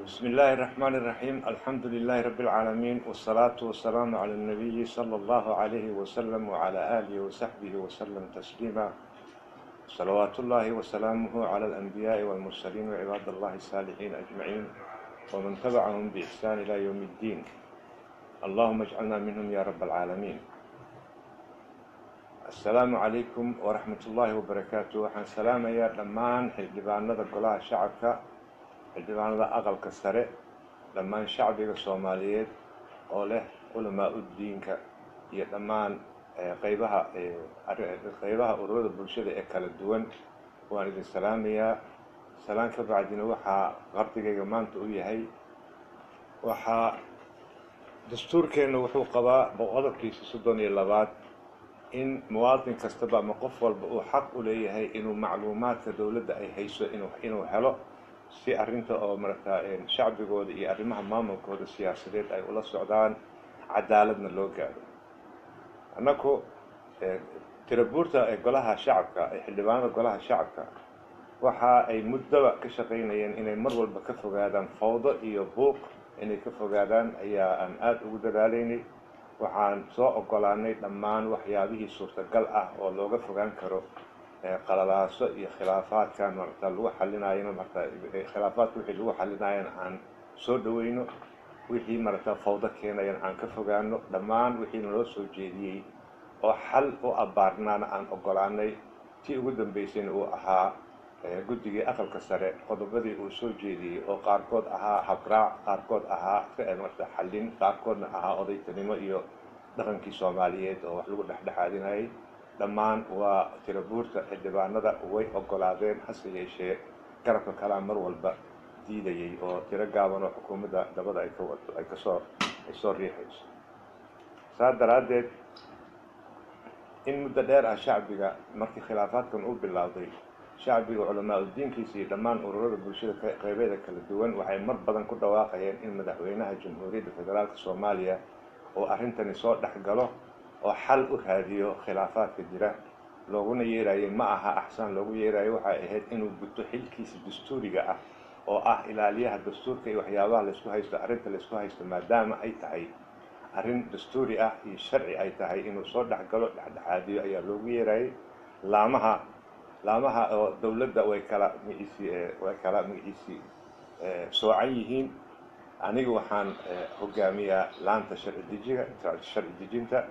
بسم الله الرحمن الرحيم. الحمد لله رب العالمين، والصلاة والسلام على النبي صلى الله عليه وسلم وعلى آله وصحبه وسلم تسليما. صلوات الله وسلامه على الأنبياء والمرسلين وعباد الله الصالحين أجمعين ومن تبعهم بإحسان إلى يوم الدين. اللهم اجعلنا منهم يا رب العالمين. السلام عليكم ورحمة الله وبركاته. Waxaan salaamayaa dhammaan xildhibaanada golaha shacabka, xildhibaanada aqalka sare, dhammaan shacbiga Soomaaliyeed oo leh culamaa udiinka iyo dhammaan qaybaha ururada bulshada ee kala duwan. Waan idin salaamayaa. Salaan ka bacdina waxaa qardigayga maanta u yahay, waxaa dastuurkeenna wuxuu qabaa qodobkiisa 32aad in muwaadin kastaba ama qof walba uu xaq u leeyahay inuu macluumaadka dowladda ay hayso inuu helo, si arrinta oo maragtaa shacbigooda iyo arrimaha maamulkooda siyaasadeed ay ula socdaan, cadaaladna loo gaadho. Annaku tirabuurta ee golaha shacabka ee xildhibaanada golaha shacabka waxa ay muddaba ka shaqaynayeen inay mar walba ka fogaadaan fawdo iyo buuq, inay ka fogaadaan ayaa aan aada ugu dadaalaynay. Waxaan soo ogolaanay dhammaan waxyaabihii suurtagal ah oo looga fogaan karo qalalaaso iyo khilaafaadkan marata lagu xalinayona, marata khilaafaadka wixii lagu xalinayana aan soo dhaweyno, wixii marata fawdo keenayana aan ka fogaano. Dhammaan wixii naloo soo jeediyey oo xal u abbaarnaana aan ogolaanay. Tii ugu dambeysayna uu ahaa guddigii aqalka sare qodobadii uu soo jeediyey oo qaarkood ahaa habraac, qaarkood ahaa marata xallin, qaarkoodna ahaa odaytanimo iyo dhaqankii Soomaaliyeed oo wax lagu dhexdhexaadinayay. Dhammaan waa tirabuurta xildhibaanada way ogolaadeen, hase yeeshee garabka kalaa mar walba diidayay oo tiro gaaban oo xukuumadda dabada ay ka wado ay kasoo ay soo riixayso. Saa daraaddeed in muddo dheer ah shacbiga markii khilaafaadkan uu bilowday, shacbiga culamaa udiinkiisa iyo dhammaan ururada bulshada qeybeeda kala duwan waxay mar badan ku dhawaaqayeen in madaxweynaha Jamhuuriyadda Federaalka Soomaaliya oo arrintani soo dhex galo oo xal u raadiyo khilaafaadka jira. Looguna yeerayay ma aha axsaan loogu yeerayo, waxay ahayd inuu guto xilkiisa dastuuriga ah oo ah ilaaliyaha dastuurka iyo waxyaabaha laysku haysto, arrinta laysku haysto maadaama ay tahay arrin dastuuri ah iyo sharci ay tahay inuu soo dhexgalo dhexdhexaadiyo ayaa loogu yeerayay. Laamaha oo dowladda way kala magaciisii way kala magaciisii soocan yihiin. Aniga waxaan hogaamiyaa laanta sharci dejiga, sharci dejinta.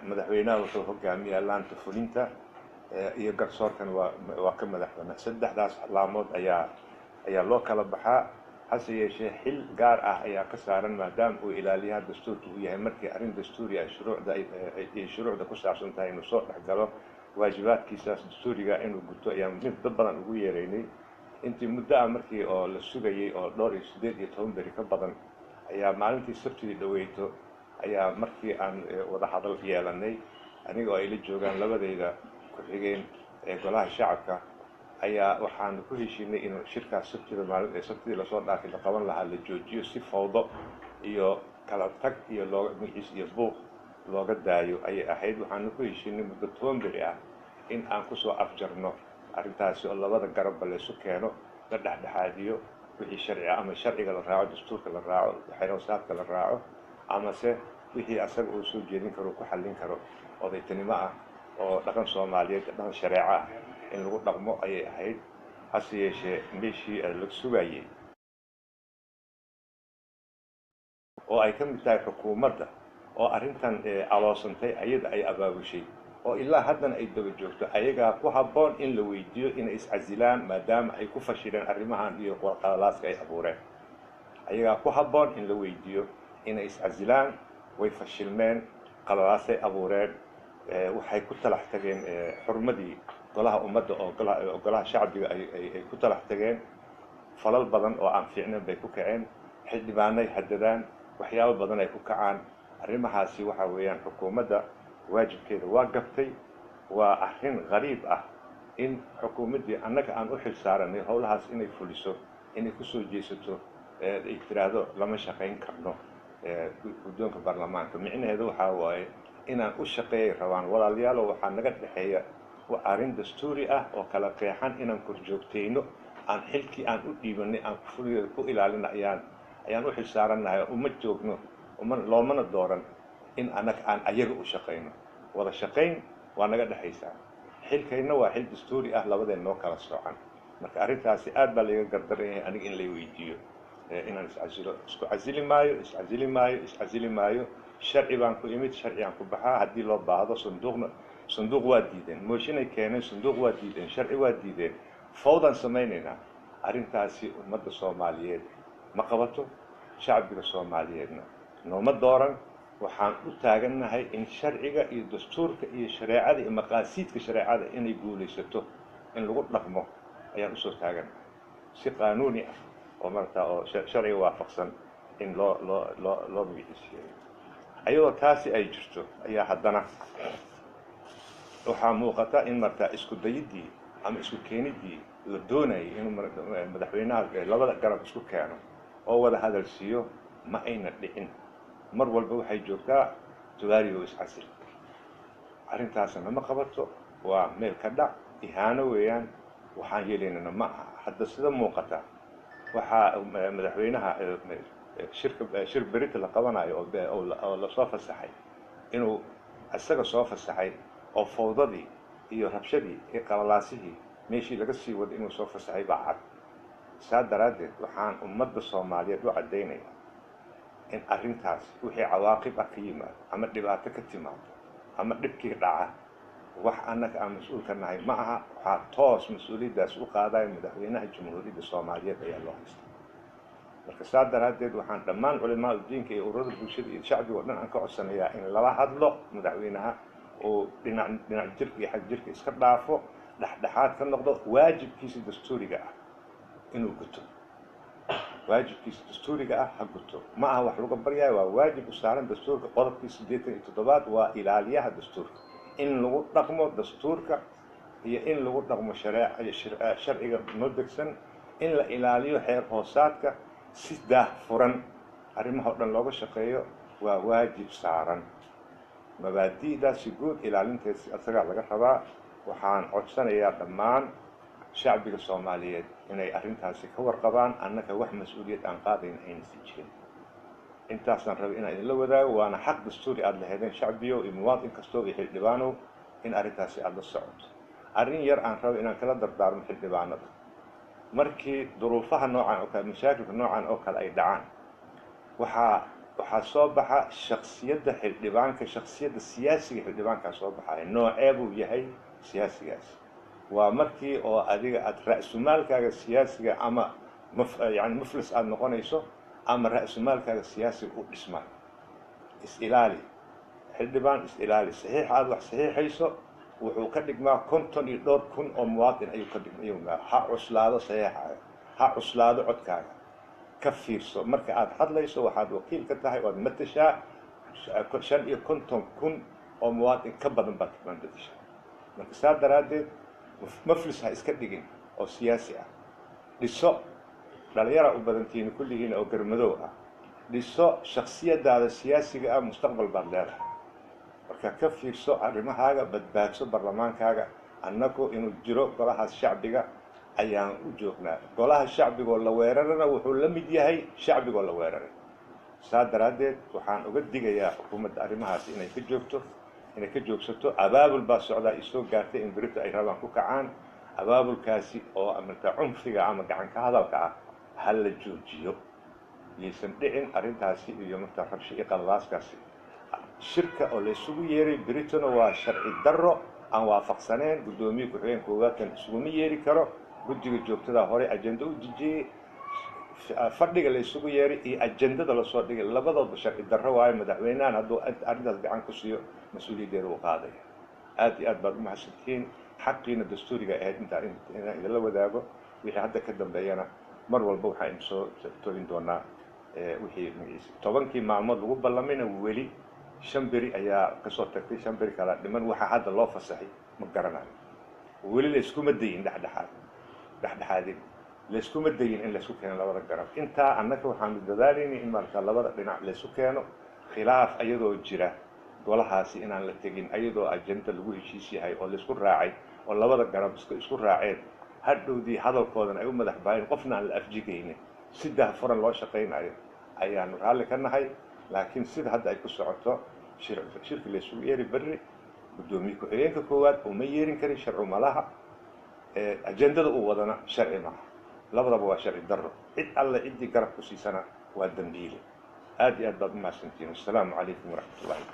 Madaxweynaha wuxuu hogaamiyaa laanta fulinta, iyo garsoorkan waa ka madax banaan. Saddexdaas laamood ayaa loo kala baxaa. Hase yeeshee xil gaar ah ayaa ka saaran maadaama uu ilaaliyaha dastuurka uu yahay, markii arrin dastuuri ah shuruucda ay shuruucda ku saabsan tahay inuu soo dhex galo, waajibaadkiisaas dastuuriga inuu guto ayaan muddo badan ugu yeeraynay. Intii muddo ah markii oo la sugayay oo dhowr iyo 18 beri ka badan ayaa maalintii Sabtidii dhaweyto ayaa markii aan wada hadal yeelanay, aniga oo ay la joogaan labadayda ku-xigeen ee golaha shacabka, ayaa waxaan ku heshiinay inuu shirkaas Sabtida maalin ee Sabtidii lasoo dhaafay la qaban lahaa la joojiyo, si fawdo iyo kala tag iyo looga magaciis iyo buuq looga daayo ayay ahayd. Waxaanu ku heshiinay muddo 10 beri ah in aan kusoo afjarno arrintaasi oo labada garabba laysu keeno, la dhexdhexaadiyo, wixii sharci ah ama sharciga la raaco, dastuurka la raaco, xeeroosaadka la raaco, amase wixii asaga uu soo jeedin karo ku xallin karo odaytinimo ah oo dhaqan Soomaaliyeed, dhaqan shareeco ah in lagu dhaqmo ayay ahayd. Hase yeeshee meeshii la sugayay oo ay ka mid tahay xukuumadda oo arrintan aloosantay, ayada ay abaabushay oo ilaa haddana ay daba joogto. Ayagaa ku habboon in la weydiiyo inay iscasilaan, maadaama ay ku fashileen arrimahan iyo qalalaaska ay abuureen. Ayagaa ku habboon in la weydiiyo inay iscasilaan. Way fashilmeen, qalalaasay abuureen, waxay ku talax tageen xurmadii golaha ummadda oo golaha shacbiga ay ku talax tageen. Falal badan oo aan fiicnayn bay ku kaceen, xildhibaanay hadadaan, waxyaabo badan ay ku kacaan. Arrimahaasi waxa weeyaan xukuumadda waajibkeeda waa gabtay. Waa arrin qariib ah in xukuumaddii annaga aan u xil saaranay howlahaas inay fuliso, inay kusoo jeesato, ay tiraahdo lama shaqayn karno guddoonka baarlamaanka. Micnaheedu waxaa waaye inaan u shaqeeyay rabaan. Walaalayaalo, waxaa naga dhexeeya waa arrin dastuuri ah oo kala qeexan inaan korjoogtayno, aan xilkii aan u dhiibanay aan fuligeeda ku ilaalina ayaan u xil saarannahay. Uma joogno, uma loomana dooran in annaga aan ayaga u shaqayno. Wada shaqayn waa naga dhexaysaa, xilkayna waa xil dastuuri ah, labadeen noo kala soocan. Marka arrintaasi aad baa layga gardaran yahay aniga in lay weydiiyo inaan iscasilo. Isku casili maayo, iscasili maayo, iscasili maayo. Sharci baan ku imid, sharcigaan ku baxaa. Haddii loo baahdo sanduuqna, sanduuq waa diideen, mooshinay keeneen, sanduuq waa diideen, sharci waa diideen, fawdaan samaynaynaa. Arrintaasi ummadda Soomaaliyeed ma qabato, shacbiga Soomaaliyeedna nooma dooran. Waxaan u taagannahay in sharciga iyo dastuurka iyo shareecada iyo maqaasiidka shareecada inay guulaysato, in lagu dhaqmo ayaan usoo taagannahay, si qaanuuni ah oo marata oo sharciga waafaqsan in loo loo loo loo magiciisiyeeyo. Ayadoo taasi ay jirto ayaa haddana waxaa muuqata in martaa isku dayiddii ama isku keeniddii la doonayay inuu madaxweynaha labada garab isku keeno oo wada hadal siiyo ma ayna dhicin. Mar walba waxay joogtaa tubaariyo iscasil. Arrintaasna ma qabato, waa meel ka dhac, ihaano weeyaan. Waxaan yeelaynana ma aha. Hadda sida muuqata waxaa madaxweynaha shirka shir berita la qabanayo oo lasoo fasaxay, inuu isaga soo fasaxay oo fawdadii iyo rabshadii iyo qalalaasihii meeshii laga sii wado inuu soo fasaxay baa cad. Saa daraaddeed waxaan ummadda Soomaaliyeed u caddaynayaa in arrintaas wixii cawaaqib ah ka yimaado ama dhibaato ka timaado ama dhibkii dhaca, wax annaga aan mas-uulka nahay ma aha. Waxaa toos mas-uuliyaddaas u qaadaya madaxweynaha Jamhuuriyadda Soomaaliyeed ayaa loo haysta. Marka saa daraaddeed waxaan dhammaan culimaa udiinka iyo ururada bulshada iyo shacbiga o dhan aan ka codsanayaa in lala hadlo madaxweynaha uu dhinac dhinac jirka iyo xag jirka iska dhaafo, dhexdhexaad ka noqdo, waajibkiisa dastuuriga ah inuu guto. Waajibkiisa dastuuriga ah ha guto. Ma aha wax laga baryayo, waa waajib u saaran dastuurka. Qodobkii 87aad waa ilaaliyaha dastuurka, in lagu dhaqmo dastuurka iyo in lagu dhaqmo sharciga noo degsan, in la ilaaliyo xeer hoosaadka, si daah furan arrimaha o dhan looga shaqeeyo waa waajib saaran. Mabaadi'daasi guud ilaalinteed isagaa laga rabaa. Waxaan codsanayaa dhammaan shacbiga Soomaaliyeed inay arrintaasi ka warqabaan, annaga wax mas-uuliyad aan qaadayn ayna sii jirin. Intaasaan rabay inaan idinla wadaago, waana xaq dastuuri aada laheedeen shacbiyow iyo muwaadin kastoo iyo xildhibaanow in arrintaasi aada la socoto. Arrin yar aan rabo inaan kala dardaarmo xildhibaanada: markii duruufaha noocan oo kale, mashaakilka noocan oo kale ay dhacaan, waxaa soo baxa shaksiyadda xildhibaanka, shaksiyadda siyaasiga xildhibaankaa soo baxaya. Noocee buu yahay siyaasigaas? Waa markii oo adiga aada ra-sumaalkaaga siyaasiga ama yani muflis aada noqonayso ama ra-sumaalkaaga siyaasiga u dhismayo. Is-ilaali xildhibaan, is-ilaali. Saxiix aada wax saxiixayso wuxuu ka dhigmaa konton iyo dhowr kun oo muwaadin ayuu ka dhigma. Ha cuslaado saxiixaaga, ha cuslaado codkaaga. Ka fiirso marka aada hadlayso, waxaad wakiil ka tahay oad matashaa 55,000 oo muwaadin ka badan baad matashaa. Marka saa daraaddeed maflis ha iska dhigin oo siyaasi ah. Dhiso, dhalinyara u badantihiin kulligiin oo garmadow ah, dhiso shaksiyadaada siyaasiga ah, mustaqbal baad leedahay. Marka ka fiirso arrimahaaga, badbaadso barlamaankaaga. Annagu inuu jiro golahaas shacbiga ayaan u joognaa. Golaha shacbigoo la weerarana wuxuu la mid yahay shacbigoo la weeraray. Saa daraaddeed waxaan uga digayaa xukuumadda arrimahaasi inay ka joogto, inay ka joogsato. Abaabul baa socdaa isoo gaartay in berito ay rabaan ku kacaan. Abaabulkaasi oo marka cunfiga ama gacanka hadalka ah ha la joojiyo, yaysan dhicin arrintaasi iyo markaa rabsho iyo qalalaaskaasi. Shirka oo la isugu yeeray Britona waa sharci darro aan waafaqsaneen. Guddoomiye ku-xigeen koowaadkan isuguma yeeri karo. Guddiga joogtada hore ajenda u dejiyey. Fadhiga la isugu yeeray iyo ajendada lasoo dhigay labadoodba sharci darro waayo. Madaxweynahan hadduu arrintaas gacan ku siiyo, mas-uuliyaddeeda uu qaadaya. Aad iyo aad baad u mahadsantihiin. Xaqiina dastuuriga ahayd intaa inaan idinla wadaago. Wixii hadda ka dambeeyana mar walba waxaan idin soo tobin doonaa wixii magaciisa. 10-kii maalmood lagu ballamayna weli 5 beri ayaa kasoo tagtay, 5 beri kala dhiman. Waxaa hadda loo fasaxay ma garanayo. Weli layskuma dayin dhexdhexaad, dhexdhexaadin layskuma dayin in laysku keeno labada garab. Intaa annaga waxaanu dadaalaynay in marka labada dhinac laysu keeno. Khilaaf ayadoo jira golahaasi inaan la tegin, ayadoo ajenda lagu heshiis yahay oo laysku raacay oo labada garab isku raaceen, hadhowdii hadalkoodan ay u madax baayeen, qofna aan la afjigaynin, si daahfuran loo shaqaynayo ayaanu raalli ka nahay. Laakiin sida hadda ay ku socoto, shirki laysugu yeeri berri, guddoomiye ku-xigeenka koowaad uma yeerin karin, sharci malaha. Ajendada uu wadana sharci maaha. Labadaba waa sharci darro. Cid alle ciddii garab ku siisana waa dambiile. Aad iyo aad baad u mahadsantihiin. Wassalaamu calaykum waraxmat ullahi.